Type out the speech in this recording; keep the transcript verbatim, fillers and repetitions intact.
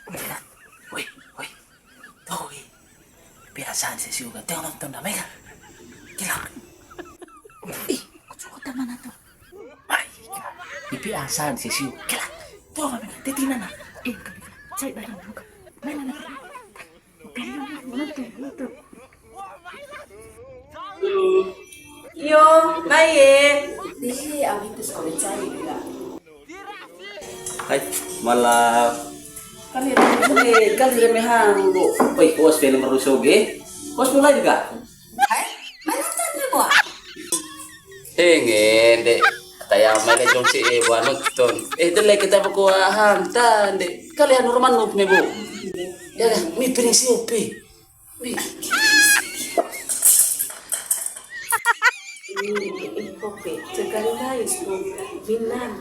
Woi, woi. Tuh, woi. Biasa sih si Uga. Tengok nonton damai kan? Gila. Ih, aku suka teman tuh. Mai, gila. Ipi asan si siu. Gila. Tuh, mami, teti nana. Eh, bukan, bukan. Cari barang, bukan. Mana, mana? Bukan, mana, mana tuh, mana tuh? Yo, mai ye. Ih, abi tuh sekolah cari juga. Hai, malam. Kali rame, kali rame hang, Bu. Oi, was film baru soge. Was mulai juga. Hai, mana tadi, Bu? Henge, dek. Taya mele jong si e buat nonton. Eh, dele kita buku ahan, tan, dek. Kalian rumah nup nih, Bu. Ya, mi piring si upi. Wih. Ini, ini kopi. Sekali lagi, Bu. Minang.